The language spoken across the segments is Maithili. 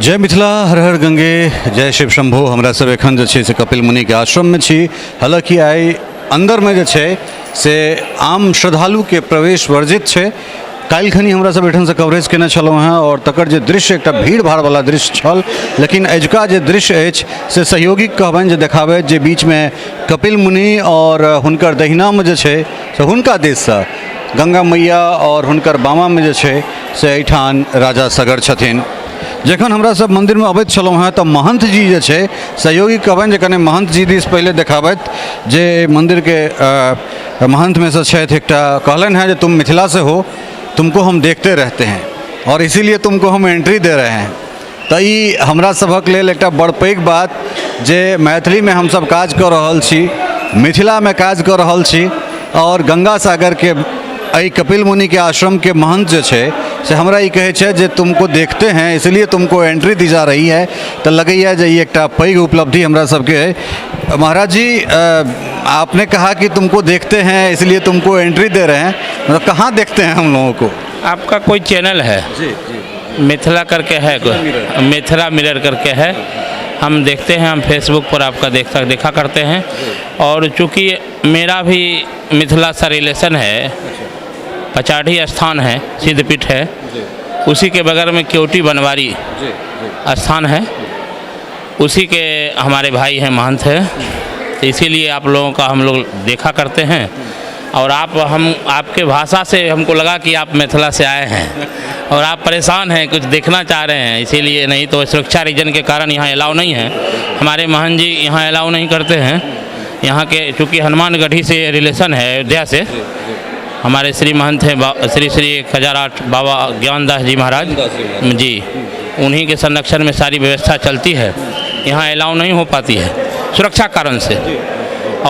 जय मिथिला, हर हर गंगे, जय शिव शंभो। हमरा सब एखन जे छै से कपिल मुनिके आश्रममे छी। हालाँकि आइ अन्दरमे जे छै से आम श्रद्धालुके प्रवेश वर्जित छै। काल्हिखनी हमरा सब एहिठामसँ कवरेज केने छलहुँ हेँ आओर तकर जे दृश्य एकटा भीड़ भाड़वला दृश्य छल, लेकिन अजुका जे दृश्य अछि से सहयोगी कहबनि जे देखाबथि जे बीचमे कपिल मुनि आओर हुनकर दहिनामे जे छै से हुनका दिससँ गंगा मैया आओर हुनकर बामामे जे छै से एहिठाम राजा सगर छथिन। जखन हमरा सब मन्दिरमे अबैत छलहुँ हेँ तऽ महन्थ जी जे छै सहयोगी कहबनि जे कने महन्थ जी दिस पहिले देखाबथि जे मन्दिरके महन्थमे सँ छथि एकटा, कहलनि हेँ जे तुम मिथिला से हो, तुमको हम देखते रहते हैं और इसीलिए तुमको हम एंट्री दे रहे हैं। तऽ ई हमरा सभक लेल एकटा बड़ पैघ बात जे मैथिलीमे हमसभ काज कऽ रहल छी, मिथिलामे काज कऽ रहल छी आओर गंगा सागरके एहि कपिल मुनिके आश्रमके महंत जे छै से हमरा ई कहै छै जे तुमको देखते हैं इसलिए तुमको एंट्री दी जा रही है। तऽ लगैए जे ई एकटा पैघ उपलब्धि हमरा सबके अइ। महाराज जी, आपने कहा कि तुमको देखते हैं इसलिए तुमको एंट्री दे रहे हैं, मतलब कहाँ देखते हैं हम लोगों को? आपका कोई चैनल है? जी जी। मिथिला करके है कोई, मिथिला मिरर करके है, हम देखते हैं। हम फेसबुक पर आपका देखता देखा करते हैं और चूँकि मेरा भी मिथिला से रिलेशन है, पचाढ़ी स्थान है, सिद्धपीठ है, उसी के बगल में क्योटी बनवारी स्थान है, उसी के हमारे भाई हैं, महंत हैं, तो इसीलिए आप लोगों का हम लोग देखा करते हैं। और आप हम आपके भाषा से हमको लगा कि आप मिथिला से आए हैं और आप परेशान हैं, कुछ देखना चाह रहे हैं, इसीलिए। नहीं तो सुरक्षा रीजन के कारण यहाँ अलाउ नहीं है। हमारे महंत जी यहाँ अलाउ नहीं करते हैं। यहाँ के चूँकि हनुमानगढ़ी से रिलेशन है, अयोध्या से हमारे श्री महंत हैं, श्री श्री 1008 बाबा ज्ञानदास जी महाराज जी, उन्हीं के संरक्षण में सारी व्यवस्था चलती है। यहाँ अलाउ नहीं हो पाती है सुरक्षा कारण से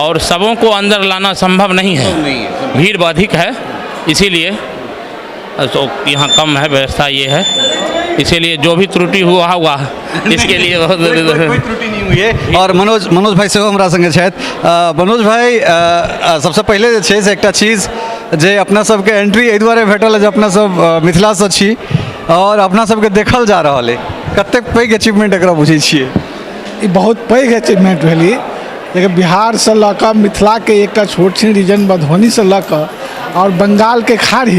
और सबों को अंदर लाना संभव नहीं है, भीड़ अधिक है, इसीलिए तो यहाँ कम है व्यवस्था, ये है। इसीलिए जो भी त्रुटि हुआ हुआ, इसके लिए बहुत कोई त्रुटि नहीं हुई है। और मनोज मनोज भाई सेहो हमरा संगे छथि। मनोज भाई, सबसँ पहिले जे छै से एकटा चीज जे अपना सबके एंट्री एहि दुआरे भेटल जे अपना सब मिथिलासँ छी और अपना सबके देखल जा रहल अइ, कतेक पैघ अचीवमेंट एकरा बुझै छियै? ई बहुत पैघ अचीवमेंट भेल ई। देखियौ, बिहारसँ लऽ कऽ मिथिलाके एकटा छोट छिन रीजन मधुबनीसँ लऽ कऽ आओर बंगालके खाड़ी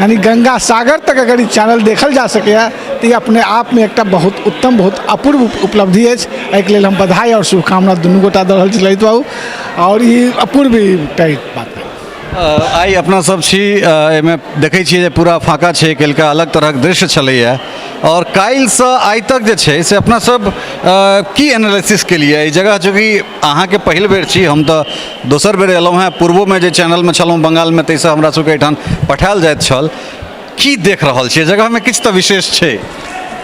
यानी गंगा सागर तक अगर ई चैनल देखल जा सकैए तऽ ई अपने आपमे एकटा बहुत उत्तम, बहुत अपूर्व उपलब्धि अछि। एहिके लेल हम बधाई आओर शुभकामना दुनू गोटा दऽ रहल छी ललित बाबू, आओर ई अपूर्व एकटा बात। आइ अपना सब छी, एहिमे देखै छियै जे पूरा फाँका छै। काल्हिका अलग तरहक दृश्य छलैए आओर काल्हिसँ आइ तक जे छै से अपना सब की एनालिसिस केलियै एहि जगह? चूँकि अहाँके पहिल बेर छी, हम तऽ दोसर बेर एलहुँ हेँ। पूर्वोमे जे चैनलमे छलहुँ बंगालमे, ताहिसँ हमरा सबके एहिठाम पठायल जाइत छल। की देख रहल छियै जगहमे? किछु तऽ विशेष छै।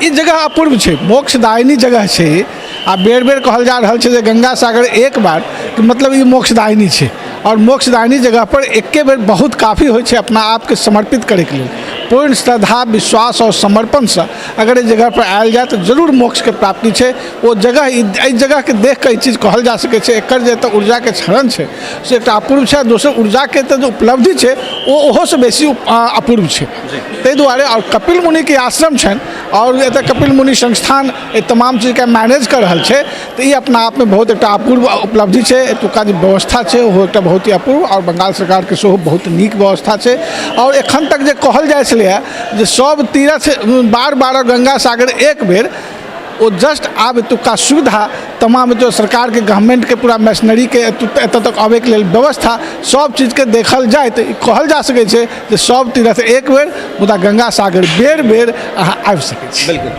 ई जगह अपूर्व छै, मोक्षदायिनी जगह छै। आ बेर बेर कहल जा रहल छै जे गंगा सागर एक बार, मतलब ई मोक्षदायिनी छै आओर मोक्षदायिनी जगह पर एके बेर बहुत काफी होइ छै अपना आपके समर्पित करैके लेल। पूर्ण श्रद्धा, विश्वास आओर समर्पणसँ अगर एहि जगह पर आयल जाय तऽ जरूर मोक्षके प्राप्ति छै। ओ जगह, एहि जगहके देख कऽ ई चीज कहल जा सकै छै। एकर जे एतऽ ऊर्जाके क्षरण छै से एकटा अपूर्व छै आ दोसर ऊर्जाके एतऽ जे उपलब्धि छै ओ ओहोसँ बेसी अपूर्व छै। ताहि दुआरे आओर कपिल मुनिके आश्रम छनि आओर एतऽ कपिल मुनि संस्थान एहि तमाम चीजके मैनेज कऽ रहल छै, तऽ ई अपना आपमे बहुत एकटा अपूर्व उपलब्धि छै। एतुका जे व्यवस्था छै ओहो एकटा बहुत ही अपूर्व आओर बंगाल सरकारके सेहो बहुत नीक व्यवस्था छै। आओर एखन तक जे कहल जाइ छलैए जे सब तीर्थ बार बार, गंगा सागर एक बेर, ओ जस्ट आब एतुका सुविधा तमाम एतऽ सरकारके, गवर्नमेंटके पूरा मशीनरीके एतऽ तक अबैके लेल व्यवस्था, सब चीजके देखल जाय तऽ ई कहल जा सकै छै जे सब तीर्थ एक बेर, मुदा गंगा सागर बेर बेर अहाँ आबि सकै छी। बिल्कुल,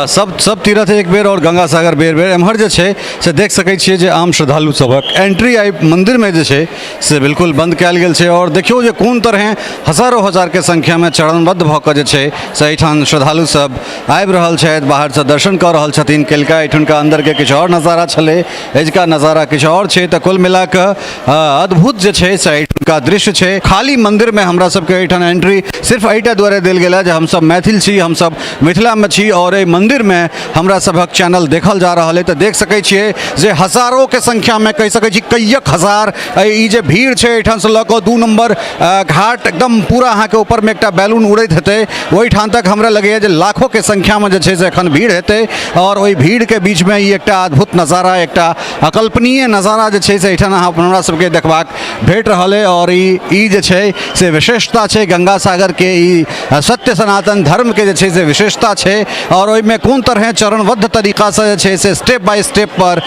सब सब तीर्थ एक बेर और गंगा सागर बेर बेर। एम्हर जे छै से देख सकै छियै जे आम श्रद्धालु सभक एंट्री आइ मन्दिरमे जे छै से बिल्कुल बंद कयल गेल छै। और देखियौ जे कोन तरहे हजारो हजारके संख्यामे चरणबद्ध भऽ कऽ जे छै से एहिठाम श्रद्धालु सब आबि रहल छथि, बाहरसँ दर्शन कऽ रहल छथिन। काल्हिका एहिठुनका अन्दरके किछु आओर नजारा छलै, अजुका नजारा किछु आओर छै। तऽ कुल मिला कऽ अद्भुत जे छै से एहिठुनका दृश्य छै। खाली मन्दिरमे हमरा सबके एहिठाम एंट्री सिर्फ एहिटा दुआरे देल गेल है जे हमसब मैथिल छी, हमसब मिथिलामे छी और एहि मन्दिरमे हमरा सभक चैनल देखल जा रहल अइ, तऽ देख सकै छियै जे हजारोके संख्यामे, कहि सकै छी कईक हजार ई जे भीड़ छै। एहिठामसँ लऽ कऽ 2 नम्बर घाट एकदम पूरा अहाँके ऊपरमे एकटा बैलून उड़ैत हेतै, ओहिठाम तक हमरा लगैए जे लाखोके संख्यामे जे छै से एखन भीड़ हेतै। आओर ओहि भीड़के बीचमे ई एकटा अद्भुत नजारा, एकटा अकल्पनीय नजारा जे छै से एहिठाम अहाँ हमरा सबके देखबाक भेट रहल अइ। आओर ई जे छै से विशेषता छै गंगा सागरके, ई सत्य सनातन धर्मके जे छै से विशेषता छै। आओर ओहिमे कोन तरहे चरणबद्ध तरीकासँ जे छै से स्टेप बाय स्टेप पर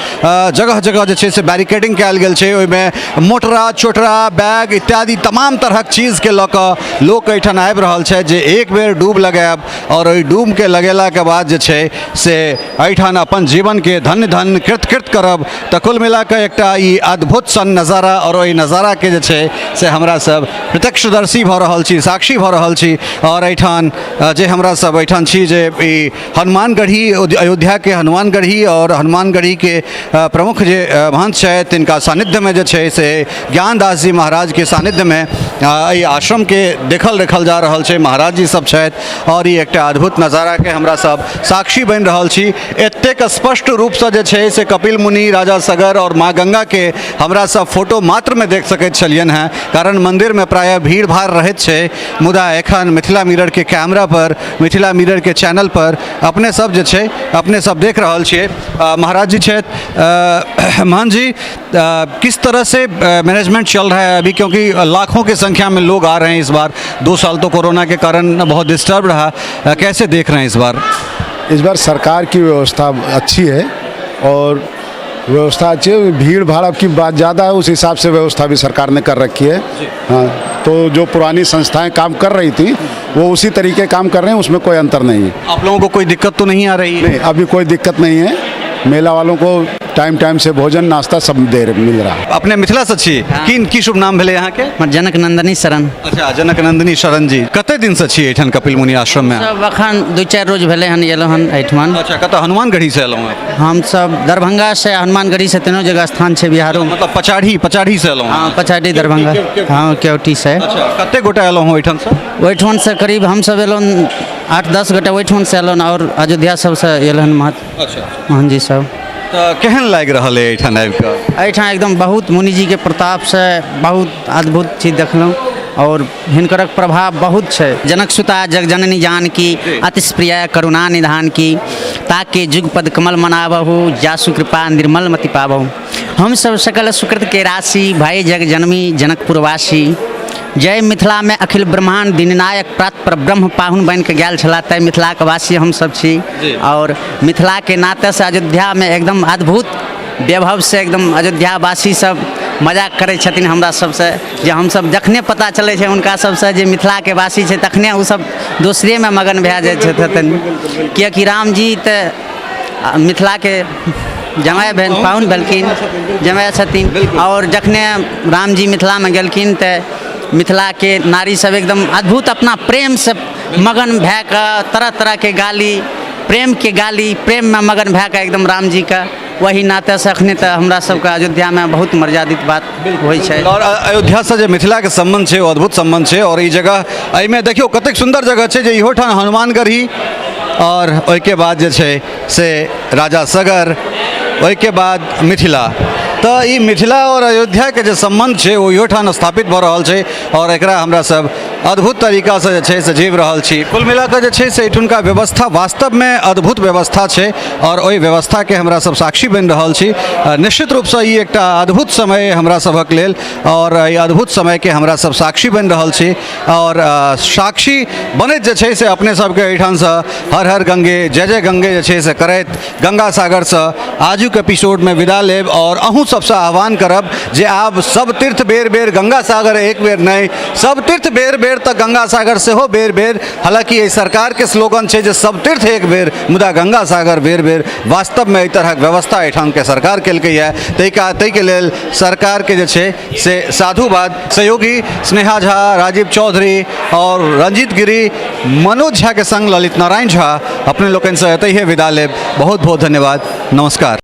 जगह जगह जे छै से बैरिकेडिंग कयल गेल छै। ओहिमे मोटरा चोटरा बैग इत्यादि तमाम तरहक चीजके लऽ कऽ लोक एहिठाम आबि रहल छथि जे एक बेर डूब लगायब, आओर ओहि डूबके लगेलाके बाद जे छै से एहिठाम अपन जीवनके धन्य धन्य कृत कृत करब। तऽ कुल मिलाकऽ एकटा ई अद्भुत सन नजारा, आओर ओहि नजाराके जे छै से हमरा सब प्रत्यक्षदर्शी भऽ रहल छी, साक्षी भऽ रहल छी। आओर एहिठाम जे हमरा सब एहिठाम छी जे ई हनुमानगढ़ी, अयोध्याके हनुमानगढ़ी आओर हनुमानगढ़ीके प्रमुख जे महंत छथि तिनका सान्निध्यमे जे छै से ज्ञानदास जी महाराजके सान्निध्यमे एहि आश्रमके देखल रेखल जा रहल छै। महाराज जी सब छथि आओर ई एकटा अद्भुत नजाराके हमरा सब साक्षी बनि रहल छी। एतेक स्पष्ट रूपसँ जे छै से कपिल मुनि, राजा सगर आओर माँ गंगाके हमरा सब फोटो मात्रमे देख सकैत छलियनि हेँ, कारण मन्दिरमे प्रायः भीड़ भाड़ रहैत छै। मुदा एखन मिथिला मिररके कैमरा पर, मिथिला मिररके चैनल पर अपने सब जे छै अपने सब देख रहल छियै। महाराज जी छथि। महंत जी, किस तरह से मैनेजमेंट चल रहा है अभी, क्योंकि लाखों के संख्या में लोग आ रहे हैं इस बार? 2 साल तो कोरोना के कारण बहुत डिस्टर्ब रहा, कैसे देख रहे हैं इस बार? इस बार सरकार की व्यवस्था अच्छी है और व्यवस्था अच्छी है, भीड़ भाड़ की बात ज़्यादा है, उस हिसाब से व्यवस्था भी सरकार ने कर रखी है। हाँ, तो जो पुरानी संस्थाएं काम कर रही थी वो उसी तरीके काम कर रहे हैं, उसमें कोई अंतर नहीं है। आप लोगों को कोई दिक्कत तो नहीं आ रही है? नहीं, अभी कोई दिक्कत नहीं है। मेला वालों को टाइम टाइम से भोजन नाश्ता सब दे मिल रहा है। अपने मिथिला से छी? किन की शुभ नाम भेलै अहाँके? हमर जनक नंदनी शरण। अच्छा, जनक नंदनी शरण जी, कते दिन से छी एहिठाम कपिल मुनि आश्रम में? सब अखन 2-4 रोज भेलै हन एलहुँ हन एहिठमन। अच्छा, कतऽ हनुमानगढ़ी से एलहुँ हन? हम सब दरभंगा से, हनुमानगढ़ी से, तीनों जगह स्थान छै बिहारो में। मतलब पचाढ़ी से एलहुँ? हाँ, पचाढ़ी दरभंगा, हाँ, केवटी से। अच्छा, कते गोटा एलहुँ हन ओहिठाम से? ओहिठाम से करीब हम सब एलहुँ 8-10 गोटा ओहिठाम से एलहुँ, और अयोध्या सबसँ एल हन महत। अच्छा, मोहन जी सब। तऽ केहन लागि रहल अइ एहिठाम आबि कऽ? एहिठाम एकदम बहुत मुनिजीके प्रतापसँ बहुत अद्भुत चीज देखलहुँ और हिनकरक प्रभाव बहुत छै। जनक सुता जग जननी जानकी, अतिप्रिय करुणा निधान की, ताके जुगपद कमल मनाबहु, जासु कृपा निर्मल मति पाबहु। हम सब सकल सुकृत के राशि, भय जग जनमी जनकपुरवासी। जय मिथिला में अखिल ब्रह्मांड दिननायक प्रात पर ब्रह्म पाहुन बनि के गेल छलाह, तै मिथिलाके वासी हम सब छी। और मिथिलाके नाते से अयोध्या में एकदम अद्भुत वैभव से एकदम अयोध्यावासी सब मजाक करै छथिन हमरा सबसँ, जे हमसब जखने पता चलै छै हुनका सबसँ जे मिथिलाके वासी छै तखने ओ सब दोसरेमे मगन भए जाइ छथिन, किएकि रामजी तऽ मिथिलाके जमाय भेल, पाहुन भेलखिन, जमाय छथिन। और जखने रामजी मिथिलामे गेलखिन तऽ मिथिलाके नारी सब एकदम अद्भुत अपना प्रेमसँ मगन भए कऽ तरह तरहके गाली, प्रेमके गाली, प्रेममे मगन भए कऽ एकदम रामजीके वही नाते से अखने तऽ हमरा सबके अयोध्यामे बहुत मर्यादित बात होइ छै। और अयोध्यासँ जे मिथिलाके सम्बन्ध छै ओ अद्भुत सम्बन्ध छै। और ई जगह एहिमे देखियौ कतेक सुन्दर जगह छै जे इहो ठाम हनुमानगढ़ी और ओहिके बाद जे छै से राजा सगर, ओहिके बाद मिथिला। तऽ ई मिथिला और अयोध्याके जे सम्बन्ध छै ओ इहो ठाम स्थापित भऽ रहल छै और एकरा हमरा सब अद्भुत तरीकासँ जे छै से जीव रहल छी। कुल मिलाकऽ जे छै से एहिठुनका व्यवस्था वास्तवमे अद्भुत व्यवस्था छै और ओहि व्यवस्थाके हमरा सब साक्षी बनि रहल छी। निश्चित रूपसँ ई एकटा अद्भुत समय हमरा सभक लेल और एहि अद्भुत समयके हमरा सब साक्षी बनि रहल छी और साक्षी बनैत जे छै से अपने सबके एहिठामसँ हर हर गंगे जय जय गंगे जे छै से करैत गंगा सागरसँ आजुक एपिसोडमे विदा लेब। और अहूँ सबसँ आह्वान करब जे आब सब तीर्थ बेर बेर गंगा सागर एक बेर नहि, सब तीर्थ बेर बेर तऽ गंगा सागर सेहो बेर बेर। हालाँकि एहि सरकारके स्लोगन छै जे सब तीर्थ एक बेर, मुदा गंगा सागर बेर बेर। वास्तवमे एहि तरहक व्यवस्था एहिठामके सरकार केलकैए, ताहिके लेल सरकारके जे छै से साधुवाद। सहयोगी स्नेहा झा, राजीव चौधरी और रंजीत गिरी, मनोज झा के संग ललित नारायण झा अपने लोकनिसँ एतहिए विदा लेब। बहुत बहुत धन्यवाद, नमस्कार।